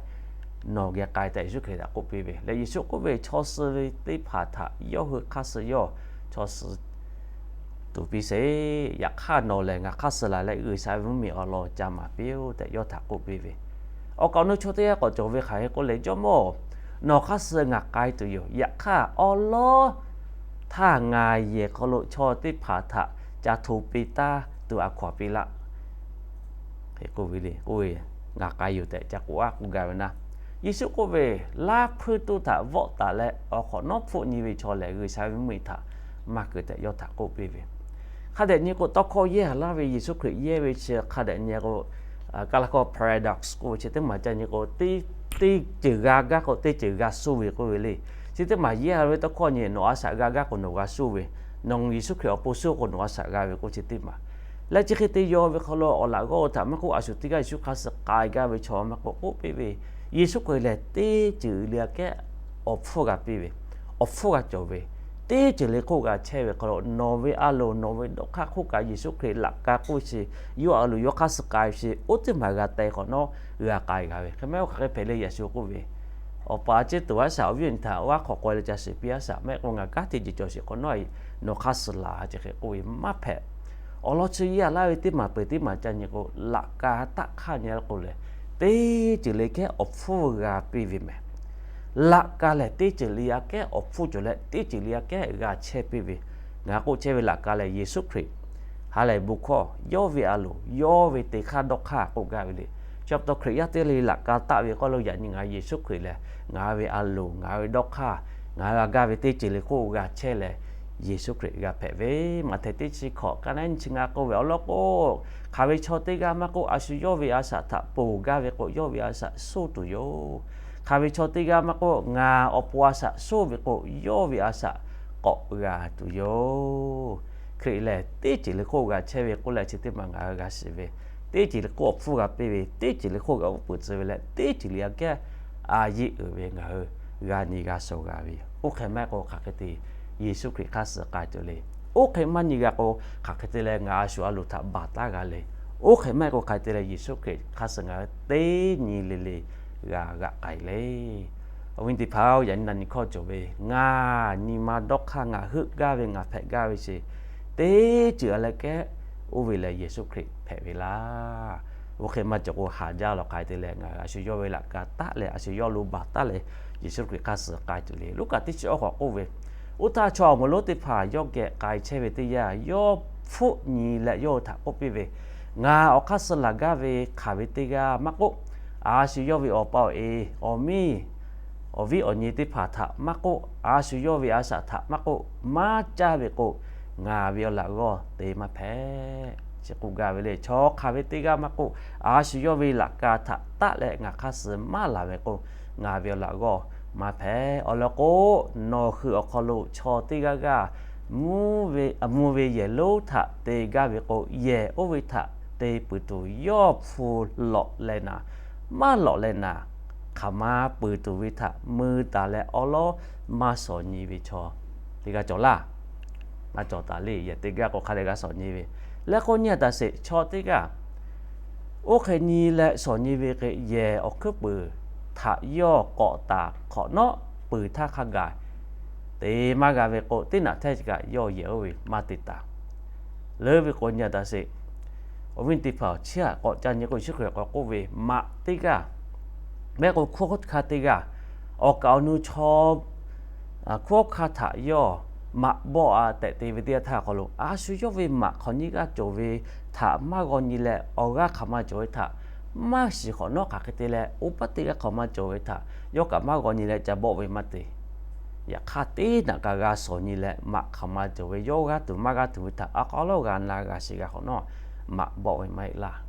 nawˬ geh k'ai tehꞈ Yeˍsuˆ Hkriꞈ htaꞈ k'oˆ piˇ ve. Leh Yeˍsuˆ k'oˆ ve, Chaw suh ve teˇ hpaˍ htaꞈ yawˇ hui hk'aˇ suh yawˇ chaw suh tuˍ piˇ sheˍ. Yaꞈ hk'aˇ, nawˬ lehˬ ngaˬ hk'aˇ suh laˬ leh G'uiˬsha ve mvuhˇmiˬ awˬ lawn ca maˍ piˇ-oˆ tehꞈ yawˇ htaꞈ k'oˆ piˇ ve. Awˬ kaˍ awˬ nu chaw teˇ g'aˇ k'awꞈ cawˬ ve hk'aˬ hk'e k'oˆ leh, Jawˇmawˇ-oˬ, Nawˬ hk'aˇ suh ngaˬ k'ai tuˬ yoˬ. Yaꞈ hk'aˇ awˉ lawˉ htaˇ ngaˬ yehˬ hk'aw lo chaw teˇ hpaˍ htaꞈ ca hto piˇ taˉ tuˬ a hkaw aˬ piˇ laˆ. Hk'e k'oˆ ve le, k'oˆ ve, Ngaˬ k'ai yoˬ tehꞈ ca k'oˆ aˉ k'oˆ gaˇ ve naˆ. Yeˍsuˆ k'oˆ ve, Laˇ hpuiˇ toˇ htaꞈ vawˆ taˍ leh awˬ hk'awꞈ nawˉ hpfuhˆ nyi ve chaw lehˬ, G'uiˬsha ve mvuhˇmiˬ htaꞈ maˇ keunˍ tehꞈ yawˇ htaꞈ k'oˆ piˇ ve. Hk'a dehꞈ nyi k'o, tawˇ hkawˇ yehˇ laˇ ve Yeˍsuˆ Hkriꞈ yehˇ ve chi hk'a dehꞈ nyi k'o, kaˇ laˇ hkawˇ paradox k'oˆ ve chi teˇ maˬ ca nyi k'o, teˇ ceuˬ g'a gaˇ k'o teˇ ceuˬ g'a suh ve k'oˆ ve le. Chi teˇ maˬ yehˇ ve tawˇ hkawˇ nyi, nawˬ a shaꞈ g'a gaˇ k'o nawˬ g'a suh ve, nawˬ Yeˍsuˆ Hkriꞈ awˬ pon suh k'o nawˬ a shaꞈ g'a ve k'oˆ chi teˇ maˬ. Leh chi hk'e te yaw ve hk'aw lo awˬ laꞈ g'awˇ htaꞈ maˇ k'oˆ, a shu teˇ g'aˇ Yeˍsuˆ hk'aˇ suh k'ai gaˇ ve chaw maˇ k'oˆ, k'oˆ piˇ ve, Yeˍsuˆ Hkriꞈ lehˬ teˇ ceuˬ le aꞈ kehˉ awˬ hpfuhˇ g'a piˇ ve, awˬ hpfuhˇ g'a cawˬ ve, teˇ ceuˬ le hk'oˆ g'a chehˇ ve hk'aw lo nawˬ ve a loˍ nawˬ ve dawˇ hk'aˇ hk'oˆ kaꞈ Yeˍsuˆ Hkriꞈ laꞈ ka k'oˆ ve chi, yawˇ a loˍ yawˇ hk'aˇ suh k'ai ve chi, oˇ teˇ maˬ g'a teh hk'awꞈ nawˉ g'a k'ai g'a ve. Hk'e maˇ heˆ k'o hk'aˬ hk'e hpehꞈ le, yaꞈ shu k'oˆ ve, Awˬ pa ceˇ tuˬ aˉ shaꞈ awˬ viˉ awˬ nyi htaꞈ awˬ g'aˇ hk'awꞈ k'aw leh ca shiˍ piˇ aˉ shaꞈ, maˇ heˆ k'o ngaˬ kanˉ te jeˬ cawˬ sheˍ hk'awꞈ nawˉ nawˬ hk'aˇ suh laˬ ce hk'e k'oˆ ve maˇ hpehꞈ. Awˬ lawn chi yehˇ laˇ ve teˇ maˬ peuˬ teˇ maˬ ca nyi k'o, laꞈ ka taˆ hk'aˇ nyi k'o lehˬ, teˇ ceuˬ le kehˉ awˬ hpfuhˇ g'a piˇ ve mehˬ. Laꞈ ka lehˬ teˇ ceuˬ le aꞈ kehˉ awˬ hpfuhˇ cawˬ leh teˇ ceuˬ le aꞈ kehˉ g'a chehˇ piˇ ve. Ngaˬ k'oˆ chehˇ ve laꞈ ka lehˬ Yeˍsuˆ Hkriꞈ ha lehˬ bon hkawˇ, yawˇ ve a loˍ, yawˇ ve te hk'aˇ dawˇ hk'aˇ k'oˆ gaˇ ve le. Chi pa taw Hkriꞈ yaˇ teˇ g'aˇ le laꞈ ka taˆ ve k'oˆ lo yaꞈ nyi ngaˬ Yeˍsuˆ Hkriꞈ lehˬ ngaˬ ve a loˍ, ngaˬ ve dawˇ hk'aˇ, ngaˬ g'a gaˇ ve teˇ ceuˬ le hk'oˆ g'a chehˇ leh, Yeˍsuˆ Hkriꞈ g'a hpehꞈ ve. Maꞈhtehˍ teˇ chi hkawꞈ ka naˉ nyi chi ngaˬ k'oˆ ve awˬ lawn k'o, hk'aˬ ve chaw teˇ g'aˇ maˇ k'oˆ, a shu yawˇ ve a shaꞈ htaꞈ ponˬ gaˇ ve k'o, yawˇ ve a shaꞈ soˇ tuˬ yoˬ. Hk'aˬ ve chaw teˇ g'aˇ maˇ k'oˆ, ngaˬ awˬ pon a shaꞈ soˇ ve k'o, yawˇ ve a shaꞈ k'awꞈ g'a tuˬ yoˬ. Hkriꞈ lehˬ teˇ ceuˬ le hk'oˆ g'a chehˇ ve k'oˆ leh chi teˇ maˬ ngaˬ hui g'a shiˍ ve, teˇ ceuˬ le hk'oˆ awˬ hpfuhˇ g'a piˇ ve, teˇ ceuˬ le hk'oˆ g'a uˉ peunˍ tcuh ve leh, teˇ ceuˬ le aꞈ kehˉ a yeˆ uiˍ ve ngaˬ hui g'a nyi g'a shawˍ g'a ve yoˬ. Oˇ hk'e maˇ heˆ k'o hk'aˬ hk'e te Yeˍsuˆ Hkriꞈ hk'aˇ suh k'ai tuˬ le. Oˇ hk'e maˇ nyi g'a k'o, hk'aˬ hk'e te leh ngaˬ a shu a loˍ htaꞈ baˬ taˉ g'a le. Oˇ hk'e maˇ heˆ k'o hk'aˬ hk'e te leh Yeˍsuˆ Hkriꞈ hk'aˇ suh ngaˬ hui teˇ nyi le le g'a g'aꞈ k'ai le. Awˬ viˉ teˇ hpaˍ-oˬ, yaꞈ nyi na nyi hkawˇ cawˬ ve, ngaˬ nyi ma dawˇ hk'aˇ ngaˬ heuˆ gaˇ ve ngaˬ hpehꞈ gaˇ ve chi, teˇ ceuˬ a leh kehˉ oˇ ve lehˬ Yeˍsuˆ Hkriꞈ hpehꞈ ve laˇ. Oˇ hk'e maˇ cawˬ k'o haˍ jaˇ lawˬ k'ai te leh ngaˬ hui a shu yawˇ ve laꞈ ka taˆ leh a shu yawˇ lo baˬ taˉ leh Yeˍsuˆ Hkriꞈ hk'aˇ suh k'ai tuˬ le. Luˉkaꞈ teˇ chi awˇ hk'awꞈ k'oˆ ve, Oˇ htaˇ chaw awˬ moˍ lonˉ teˇ hpaˍ yawˇ geh k'ai chehˇ ve teˇ yanˇ, yawˇ hpfuhˆ nyi leh yawˇ hui htaꞈ k'oˆ piˇ ve, Ngaˬ awˬ hk'aˇ suh laˬ gaˇ ve hk'aˬ ve teˇ g'aˇ maˇ k'oˆ, a shu yawˇ ve awˬ pa awˬ e, awˬ miˇ, awˬ viˉ awˬ nyi teˇ hpaˍ htaꞈ maˇ k'oˆ, a shu yawˇ ve a shaꞈ htaꞈ maˇ k'oˆ, maˇ caˇ ve k'o, ngaˬ ve awˬ laꞈ g'awˇ te maˇ hpehꞈ. Chi k'oˆ gaˇ ve le. Chaw hk'aˬ ve teˇ g'aˇ maˇ k'oˆ, a shu yawˇ ve laꞈ ka htaꞈ taˆ leh ngaˬ hk'aˇ suh maˇ laˬ ve k'o, ngaˬ ve awˬ laꞈ g'awˇ maˇ hpehꞈ. Awˬ lawn k'o, nawˬ hui awˬ hk'aw lo chaw teˇ g'aˇ g'aˇ mvuhˇ ve yehˬ lonˉ htaꞈ te gaˇ ve k'o, yehˬ oˇ ve htaꞈ te puiˍ tuˬ yawˇ hpu lawꞈ leh naˍ, maˇ lawꞈ leh naˍ, hk'aˬ ma puiˍ tuˬ ve htaꞈ mui taˍ leh awˉ lawˉ maˇ shawˍ nyi ve chaw teˇ g'aˇ cawˬ laˇ. Maˇ cawˬ taˍ le. Yehˬ teˇ g'aˇ k'o hk'a dehꞈ g'a shawˍ nyi ve. Leh k'o nyi a taˍ sheˍ, chaw teˇ g'aˇ oˇ hk'e nyi leh shawˍ nyi ve hk'e yehˬ awˬ hkuiˉ puiˍ htaꞈ yawˇ k'awꞈ taˍ hk'awꞈ nawˉ, puiˍ htaˇ hk'a gaˬ te maˇ g'a ve k'o, teˇ naꞈ htehˇ kaꞈ yawˇ yehˬ oˇ ve maˇ te taˍ. Leuˉ ve k'o nyi a taˍ sheˍ, awˬ viˉ teˇ hpaˍ-oˬ, chiˇ aꞈ k'awꞈ ca nyi k'o, Yeˍsuˆ Hkriꞈ k'awꞈ k'oˆ ve, Maꞈ teˇ g'aˇ, maˇ heˆ k'o hkunˉ hawˉ hkanˇ teˇ g'aˇ, awˬ kaˍ awˬ nu chaw hkunˉ hawˉ hkanˇ htaꞈ yawˇ maꞈ bawˆ a tehꞈ te ve teˇ yanˇ htaˇ hk'aw lo, a shu yawˇ ve maꞈ hk'awꞈ nyiˇ g'aˇ cawˬ ve htaꞈ maˇ g'aw nyi leh, awˬ g'aˇ hk'aˬ ma cawˬ ve htaꞈ maˇ shiˍ hk'awꞈ nawˉ, hk'aˬ hk'e te leh oˇ paˉ teˇ g'aˇ hk'aˬ ma cawˬ ve htaꞈ yawˇ kaꞈ maˇ g'aw nyi leh ca bawˆ ve maˇ te. Yaꞈ hk'aˇ teˇ naꞈ kaꞈ g'a shawˍ nyi leh, maꞈ hk'aˬ ma cawˬ ve, yawˇ g'aˇ tuˬ maˇ g'aˇ tuˬ ve htaꞈ a k'aw lawˉ g'a na g'a shiˍ g'a hk'awꞈ nawˉ, maꞈ bawˆ ve maˇ heˆ laˇ.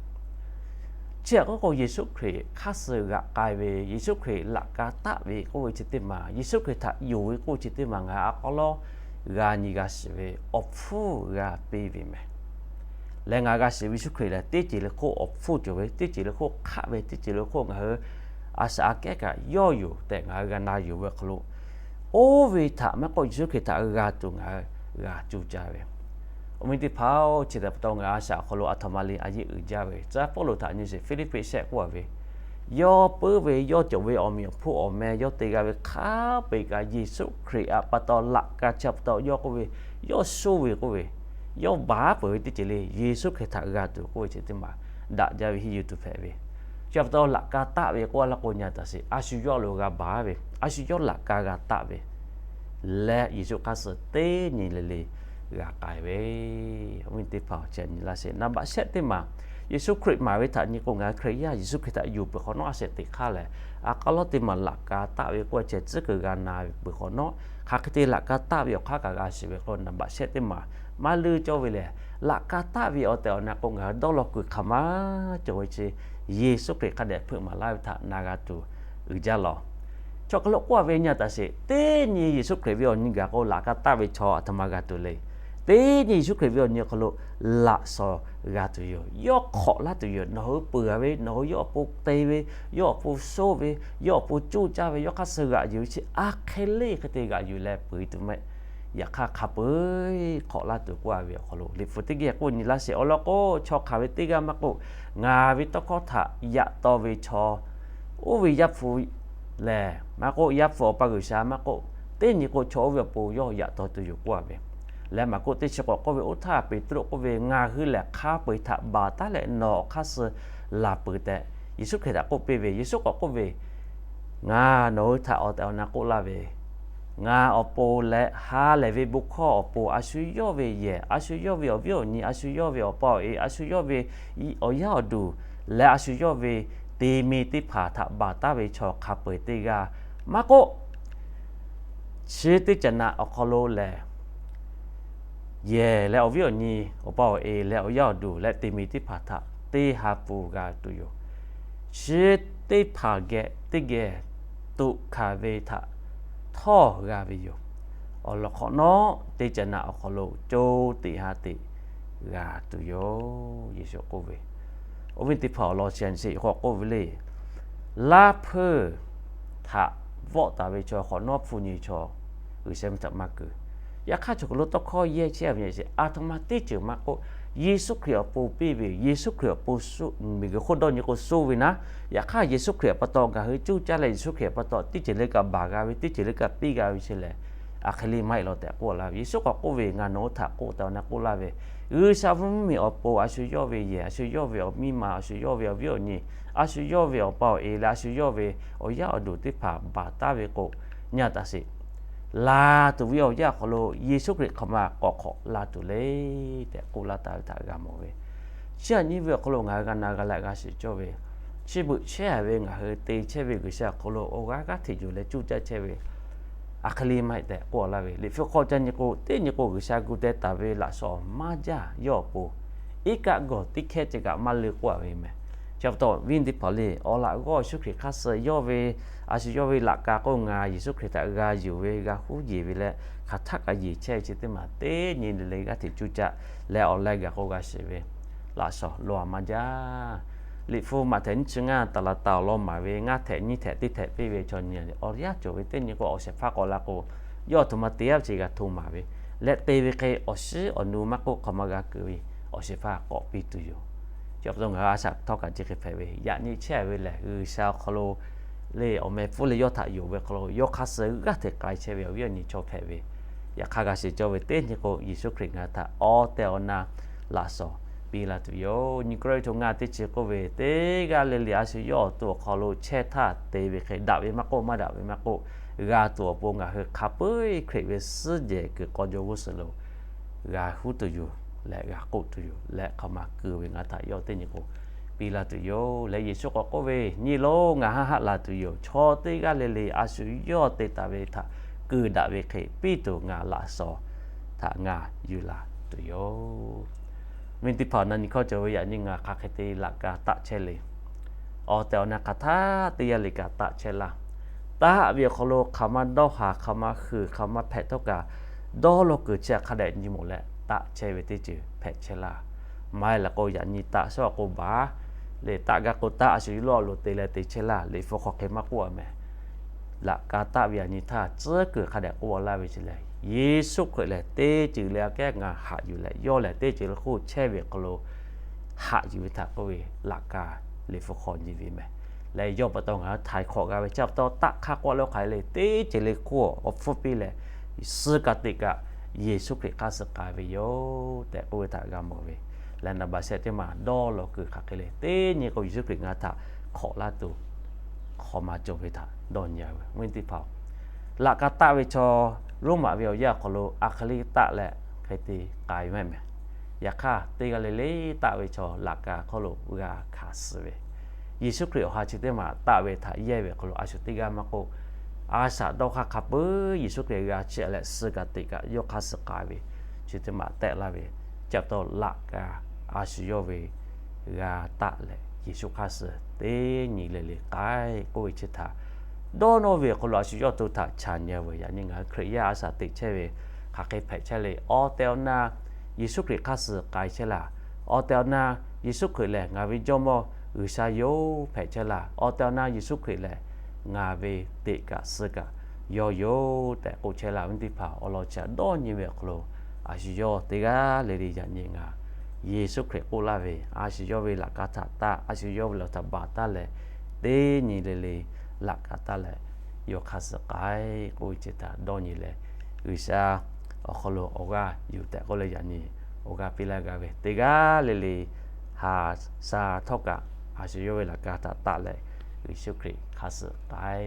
Chi htaꞈ k'oˆ k'o, Yeˍsuˆ Hkriꞈ hk'aˇ suh g'aꞈ k'ai ve, Yeˍsuˆ Hkriꞈ laꞈ ka taˆ ve k'oˆ ve chi teˇ maˬ, Yeˍsuˆ Hkriꞈ htaꞈ yonˍ ve k'oˆ chi teˇ maˬ ngaˬ hui a k'aw lawˉ g'a nyi g'a shiˍ ve awˬ hpfuhˇ g'a piˇ ve mehˬ. Leh ngaˬ g'a shiˍ ve Yeˍsuˆ Hkriꞈ lehˬ, teˇ ceuˬ le hk'oˆ awˬ hpfuhˇ cawˬ ve, teˇ ceuˬ le hk'oˆ hk'aˆ ve, teˇ ceuˬ le hk'oˆ ngaˬ hui a shaꞈ aꞈ kehˉ kaꞈ yawˇ yoˬ tehꞈ ngaˬ hui g'a na yuˬ ve hk'aw lo, oˇ ve htaꞈ maˇ k'oˆ, Yeˍsuˆ Hkriꞈ htaꞈ g'a tuˬ ngaˬ hui g'a cuˇ caˇ ve. Awˬ viˉ teˇ hpaˍ-oˬ, chi htaꞈ pa taw ngaˬ hui a shaꞈ awˬ hk'aw lo a htoꞈ ma le a yeˆ uiˍ jaˇ ve, tcuh yaˇ Pawˇluꞈ htaꞈ nyi sheˍ, Hpiˇliˇpiˆ shehˆ k'oˆ a ve, yawˇ puiˉ ve yawˇ cawˬ ve awˬ meꞈ awˬ hponˇ awˬ meh yawˇ te g'a ve hk'a peu-eˬ kaꞈ Yeˍsuˆ Hkriꞈ htaꞈ pa taw laꞈ ka chi pa taw yawˇ k'oˆ ve, yawˇ shuˇ ve k'oˆ ve, yawˇ baˬ peuˬ ve teˇ ceuˬ le Yeˍsuˆ Hkriꞈ htaꞈ g'a tuˬ k'oˆ ve chi teˇ maˬ daꞈ jaˇ ve hiˆ yuˬ tuˬ hpehꞈ ve. Chi pa taw laꞈ ka taˆ ve k'oˆ a laˇ k'o, nyi a taˍ sheˍ, a shu yawˇ lo g'a baˬ ve, a shu yawˇ laꞈ ka g'a taˆ ve leh, Yeˍsuˆ hk'aˇ suh teˇ nyi le le g'a k'ai ve. Awˬ viˉ teˇ hpaˍ, chi nyi laˇ sheˍ. Naˍ baꞈ shehˆ teˇ maˬ, Yeˍsuˆ Hkriꞈ maˍ ve htaꞈ nyi k'o, ngaˬ hui Hkriꞈ yaˇ Yeˍsuˆ Hkriꞈ htaꞈ yuˬ peuˬ hk'awꞈ nawˉ a shehˍ teꞈ hk'aˇ lehˬ, a k'a lawˉ teˇ maˬ laꞈ ka taˆ ve k'oˆ a ceh tcuhˉ kuiˬ g'a na ve peuˬ hk'awꞈ nawˉ, hk'aˬ hk'e te laꞈ ka taˆ ve awˬ hk'aˇ kaꞈ g'a shiˍ ve k'o, naˍ baꞈ shehˆ teˇ maˬ maˇ leuˇ cawˇ ve lehˬ, laꞈ ka taˆ ve awˬ tehˬ awˬ na k'o, ngaˬ hui dawˇ law kuiˬ hk'aˬ ma cawˬ ve chi Yeˍsuˆ Hkriꞈ hk'a dehꞈ hpeuꞈ maˍ laˇ ve htaꞈ na g'a tuˬ uiˍ jaˇ lawˬ. Chaw hk'aˬ lo k'oˆ a ve, nyi a taˍ sheˍ, teˇ nyi Yeˍsuˆ Hkriꞈ ve awˬ nyi gaˬ k'o, laꞈ ka taˆ ve chaw a htoꞈ ma g'a tuˬ le. Teˇ nyi Yeˍsuˆ Hkriꞈ ve awˬ nyi awˬ hk'aw lo laꞈ shawnˍ g'a tuˬ yoˬ. Yawˇ hk'awꞈ laˇ tuˬ yoˬ. Nawˬ hui peuˬ a ve, nawˬ hui yawˇ awˬ pon te ve, yawˇ awˬ pon sho ve, yawˇ awˬ pon coˇ caˇ ve, yawˇ hk'aˇ suh g'aꞈ yuˬ ve chi a hk'e le hk'e te g'aꞈ yuˬ leh peuˬ e tuˬ mehˆ. Yaꞈ hk'aˇ, hk'a peu-eˬ hk'awꞈ laˇ tuˬ k'oˆ a ve awˬ hk'aw lo, Liꞈ hpu teˇ geh k'oˆ nyi laˇ sheˍ. Awˬ lawn k'o, chaw hk'aˬ ve teˇ g'aˇ maˇ k'oˆ, ngaˬ ve tawˇ hkawˇ htaꞈ yaꞈ taw ve chaw, oˇ ve Yaˇ hpu lehˬ maˇ k'oˆ, Yaˇ hpu Awˬ pa G'uiˬsha maˇ k'oˆ, teˇ nyi k'o, chaw oˇ ve awˬ pon yawˇ yaꞈ taw tuˬ yoˬ k'oˆ a ve. Leh maˍ k'oˆ teˇ chi k'awꞈ k'oˆ ve, oˇ htaˇ Peˍtruˆ k'oˆ ve, Ngaˬ hui lehˬ hk'a peu-eˬ htaꞈ baˬ taˉ leh nawˬ awˬ hk'aˇ suh laˬ peuˬ tehꞈ, Yeˍsuˆ Hkriꞈ htaꞈ k'oˆ piˇ ve. Yeˍsuˆ k'awꞈ k'oˆ ve, Ngaˬ nawˬ hui htaꞈ awˬ tehˬ awˬ na k'oˆ laˇ ve, ngaˬ awˬ pon leh ha lehˬ ve bon hkawˇ awˬ pon, a shu yawˇ ve yehˬ, a shu yawˇ ve awˬ viˉ awˬ nyi, a shu yawˇ ve awˬ pa awˬ e, a shu yawˇ ve awˬ yaˇ awˬ duˬ, leh a shu yawˇ ve te mi teˇ hpaˍ htaꞈ baˬ taˉ ve chaw hk'a peu-eˬ teˇ g'aˇ maˇ k'oˆ, chi teˇ caꞈ naꞈ awˬ hk'aw lo lehˬ, yehˬ leh awˬ viˉ awˬ nyi, awˬ pa awˬ e leh awˬ yaˇ awˬ duˬ leh te mi teˇ hpaˍ htaꞈ teˇ ha pun g'a tuˬ yoˬ. Chi teˇ hpaˍ geh teˇ geh toꞈ hkanˍ ve htaꞈ htawˇ g'a ve yoˬ. Awˬ lawn hk'awꞈ nawˉ teˇ caꞈ naꞈ awˬ hk'aw lo co teꞈ ha teꞈ g'a tuˬ yoˬ. Yeˍsuˆ k'oˆ ve, awˬ viˉ teˇ hpaˍ, awˬ lawn chi sheˍ k'awꞈ k'oˆ ve le. Laˇ hpeuˇ htaꞈ vawˆ taˍ ve chaw hk'awꞈ nawˉ hpu nyi chaw G'uiˬsha mvuhˇ htaꞈ maˇ keu. Yaꞈ hk'aˇ, chaw hk'aˬ lo tawˇ hkawˇ yehˇ chehˇ ve, a htoꞈ ma teˇ ceuˬ maˇ k'oˆ, Yeˍsuˆ Hkriꞈ awˬ pon piˇ ve, Yeˍsuˆ Hkriꞈ awˬ pon miˬguiˬ hk'oˆ dawˇ nyi k'o suh ve naˉ. Yaꞈ hk'aˇ, Yeˍsuˆ Hkriꞈ awˬ pa taw ngaˬ hui coˇ caˇ leh Yeˍsuˆ Hkriꞈ awˬ pa taw teˇ ceuˬ le kaꞈ baˬ g'a ve, teˇ ceuˬ le kaꞈ piˇ g'a ve chi lehˬ, a hk'e le maˇ heˆ lawˬ tehꞈ k'oˆ laˇ ve. Yeˍsuˆ k'awꞈ k'oˆ ve, Ngaˬ nawˬ hui htaꞈ k'oˆ taˍ awˬ na k'oˆ laˇ ve, G'uiˬsha mvuhˇmiˬ awˬ pon a shu yawˇ ve yehˬ, a shu yawˇ ve awˬ miˇ ma, a shu yawˇ ve awˬ viˉ awˬ nyi, a shu yawˇ ve awˬ pa awˬ e leh a shu yawˇ ve awˬ yaˇ awˬ duˬ teˇ hpaˍ baˬ taˉ ve k'o, nyi a taˍ sheˍ, laˬ tuˬ ve awˬ yanˇ awˬ hk'aw lo Yeˍsuˆ Hkriꞈ hk'aˬ ma k'awꞈ hk'awꞈ la tuˬ le tehꞈ k'oˆ laˇ taˍ ve htaꞈ g'a mawˬ ve. Chi aꞈ nyi ve awˬ hk'aw lo ngaˬ hui g'a na g'a leh g'a shiˍ cawˇ ve, chi beuꞈ chehˇ ve ngaˬ hui te chehˇ ve G'uiˬsha awˬ hk'aw lo awˬ g'aˇ g'aˇ hteꞈ yuˬ leh coˇ caˇ chehˇ ve, a hk'e le maˇ heˆ tehꞈ k'oˆ laˇ ve. Liꞈ hpu hk'aw ca nyi k'o, teˇ nyi k'o G'uiˬsha gu teh taˍ ve laꞈ shawnˍ maˇ jaˇ yawˇ awˬ pon, iˉ kaˆ gawˬ teˇ hkehˇ ceh kaꞈ maˇ leuˇ k'oˆ a ve meh. Chi pa taw viˉ teˇ hpaˍ le, awˬ laꞈ g'awˇ Yeˍsuˆ Hkriꞈ hk'aˇ suh yawˇ ve, a shu yawˇ ve laꞈ ka k'o, ngaˬ Yeˍsuˆ Hkriꞈ htaꞈ g'a yuˬ ve, g'a huˉ yeˬ ve leh hk'aˬ htaˆ kaꞈ yeˬ chehˇ ve chi teˇ maˬ teˇ nyi le le g'aˇ hteꞈ coˇ caˇ leh awˬ leh gaˬ k'o g'a shiˍ ve, laꞈ shawnˍ lawˬ a maˇ jaˇ. Liꞈ hpu Maꞈhtehˍ nyiˇ chi ngaˇ taˍ laˍ taˍ awˬ lawn maˍ ve, ngaˇ htehꞈ nyiˇ htehꞈ teˇ htehꞈ piˇ ve chaw nyi awˬ yaˇ cawˬ ve teˇ nyi k'o, awˬ shehˍ hpaˇ k'awꞈ la k'o, yawˇ aˬ htoꞈ ma te a ve chi g'a hto maˍ ve, leh te ve hk'e awˬ shiˉ awˬ nu maˇ k'oˆ hk'aˬ ma g'a keu ve, awˬ shehˍ hpaˇ k'awꞈ piˇ tuˬ yoˬ. Chi pa taw ngaˬ hui a shaꞈ htawˇ kaꞈ chi hk'e hpehꞈ ve, yaꞈ nyi chehˇ ve lehˬ G'uiˬsha awˬ hk'aw lo le awˬ meh pfuhˇ leh yawˇ htaꞈ yonˍ ve hk'aw lo yawˇ hk'aˇ suh g'aˇ hteꞈ k'ai chehˇ ve awˬ viˉ awˬ nyi chaw hpehꞈ ve. Yaꞈ hk'aˇ g'a shiˍ cawˇ ve teˇ nyi k'o, Yeˍsuˆ Hkriꞈ ngaˬ hui htaꞈ awˬ tehˬ awˬ na laꞈ shawnˍ piˇ laˇ tuˬ yoˬ. Nyi Kawˇrenˍhtuˆ ngaˇ teˇ chi k'oˆ ve, teˇ g'aˇ le le a shu yawˇ awˬ to awˬ hk'aw lo chehˇ htaˇ te ve hk'e, daꞈ ve maˇ k'oˆ, maˇ daꞈ ve maˇ k'oˆ, g'a tuˬ awˬ pon ngaˬ hui hk'a peu-eˬ Hkriꞈ ve suhˉ jehˬ kuiˬ k'aw jaw g'uˇ suhˍ lo g'a huˉ tuˬ yoˬ leh g'a k'oˆ tuˬ yoˬ leh, hk'aˬ ma keu ve ngaˬ htaꞈ yawˇ teˇ nyi k'o piˇ laˇ tuˬ yoˬ leh, Yeˍsuˆ k'awꞈ k'oˆ ve, Nyi loˬ, ngaˬ haˆ haˆ laˬ tuˬ yoˬ. Chaw teˇ g'aˇ le le a shu yawˇ te taˍ ve htaꞈ keu daꞈ ve hk'e piˇ tuˬ ngaˬ laꞈ shawnˍ htaꞈ ngaˬ yuˬ laˬ tuˬ yoˬ. Viˉ teˇ hpaˍ, na nyi hkawˇ cawˬ ve yaꞈ nyi ngaˬ hk'aˬ hk'e te laꞈ ka taˆ chehˇ le. Awˬ tehˬ awˬ na hk'aˬ htaˇ teˇ yanˇ le kaꞈ taˆ chehˇ laˇ. Taˆ ve awˬ hk'aw lo hk'aˬ ma dawˇ haˍ, hk'aˬ ma huiˍ, hk'aˬ ma hpehꞈ htawˇ kaꞈ, dawˇ law kuiˬ chi hk'a dehꞈ nyi mawˬ leh taˆ chehˇ ve teˇ ceuˬ hpehꞈ chehˇ laˇ. Maˇ heˆ laˬ k'o, yaꞈ nyi taˆ shawˉ k'o baˬ le, taˆ gaˇ k'o taˆ, a shu yawˇ lo te leh te chehˇ laˇ. Liꞈ hpu hk'aw hk'e maˇ k'oˆ a meh. Laꞈ ka taˆ ve yaꞈ nyi htaˇ tcuhˉ kuiˬ hk'a dehꞈ k'oˆ laˇ ve chi lehˬ, Yeˍsuˆ Hkriꞈ lehˬ teˇ ceuˬ le aꞈ kehˉ ngaˬ haꞈ yuˬ leh, yawˇ lehˬ teˇ ceuˬ le hk'oˆ chehˇ ve hk'aw lo haꞈ yuˬ ve htaꞈ k'oˆ ve laꞈ ka Liꞈ hpu hk'aw nyi ve meh. Leh yawˇ pa taw ngaˬ hui htaiˍ hk'awꞈ g'a ve chi pa taw, taˆ hk'aˇ k'oˆ leh hk'aˬ hk'e le, teˇ ceuˬ le hk'oˆ awˬ hpfuhˇ piˇ leh, suh kaꞈ teꞈ kaꞈ Yeˍsuˆ Hkriꞈ hk'aˇ suh k'ai ve yoˬ tehꞈ k'oˆ ve htaꞈ g'a mawˬ ve. Leh naˍ baˬ shehˍ teˇ maˬ dawˇ law kuiˬ hk'aˬ hk'e le, teˇ nyi k'o Yeˍsuˆ Hkriꞈ ngaˬ hui htaꞈ hkawꞈ laˇ tuˬ hk'aw ma cawˬ ve htaꞈ dawˇ nyi ve awˬ viˉ teˇ hpaˍ-oˬ. Laꞈ ka taˆ ve chaw Roˉmaꞈ ve awˬ yanˇ awˬ hk'aw lo a hk'e le taˆ leh hk'e te k'ai ve mehˬ mehˬ. Yaꞈ hk'aˇ, teˇ g'aˇ le le taˆ ve chaw laꞈ ka hk'oˆ lo g'a hkanˍ suh ve, Yeˍsuˆ Hkriꞈ awˬ ha chi teˇ maˬ taˆ ve htaꞈ yehˇ ve awˬ hk'aw lo a shu teˇ g'aˇ maˇ k'oˆ, a shaꞈ dawˇ hk'aˇ hk'a peuˬ Yeˍsuˆ Hkriꞈ g'a chehˇ leh suh kaꞈ teꞈ kaꞈ yawˇ hk'aˇ suh k'ai ve chi teˇ maˬ tehˆ laˇ ve, chi pa taw laꞈ ka a shu yawˇ ve g'a taˆ leh Yeˍsuˆ hk'aˇ suh teˇ nyi le le k'ai k'oˆ ve chi htaꞈ dawˇ nawˇ ve awˬ hk'aw lo a shu yawˇ to htaꞈ chaˬ nyi ve. Yaꞈ nyi ngaˬ hui Hkriꞈ yaˇ a shaꞈ teꞈ chehˇ ve hk'aˬ hk'e hpehꞈ chehˇ le. Awˬ tehˬ awˬ na Yeˍsuˆ Hkriꞈ hk'aˇ suh k'ai chehˇ laˇ. Awˬ tehˬ awˬ na Yeˍsuˆ Hkriꞈ lehˬ ngaˬ ve Jawˇmawˇ G'uiˬsha yoˬ hpehꞈ chehˇ laˇ. Awˬ tehˬ awˬ na Yeˍsuˆ Hkriꞈ lehˬ ngaˬ ve teꞈ kaꞈ suh kaꞈ yawˇ yoˬ tehꞈ k'oˆ chehˇ laˇ ve teˇ hpaˍ awˬ lawn chi htaꞈ dawˇ nyi ve awˬ hk'aw lo, a shu yawˇ teˇ g'aˇ le le yaꞈ nyi ngaˬ Yeˍsuˆ Hkriꞈ k'oˆ laˇ ve a shu yawˇ ve laꞈ ka htaꞈ taˆ, a shu yawˇ ve laꞈ htaꞈ baˬ taˉ leh, teˇ nyi le le laꞈ ka taˆ leh yawˇ hk'aˇ suh k'ai k'oˆ ve chi htaꞈ dawˇ nyi leh, G'uiˬsha awˬ hk'aw lo awˬ g'aˇ yuˬ tehꞈ k'oˆ leh yaꞈ nyi awˬ g'aˇ piˇ laˇ g'a ve teˇ g'aˇ le le ha sha htawˇ kaꞈ a shu yawˇ ve laꞈ ka htaꞈ taˆ leh Yeˍsuˆ Hkriꞈ hk'aˇ suh k'ai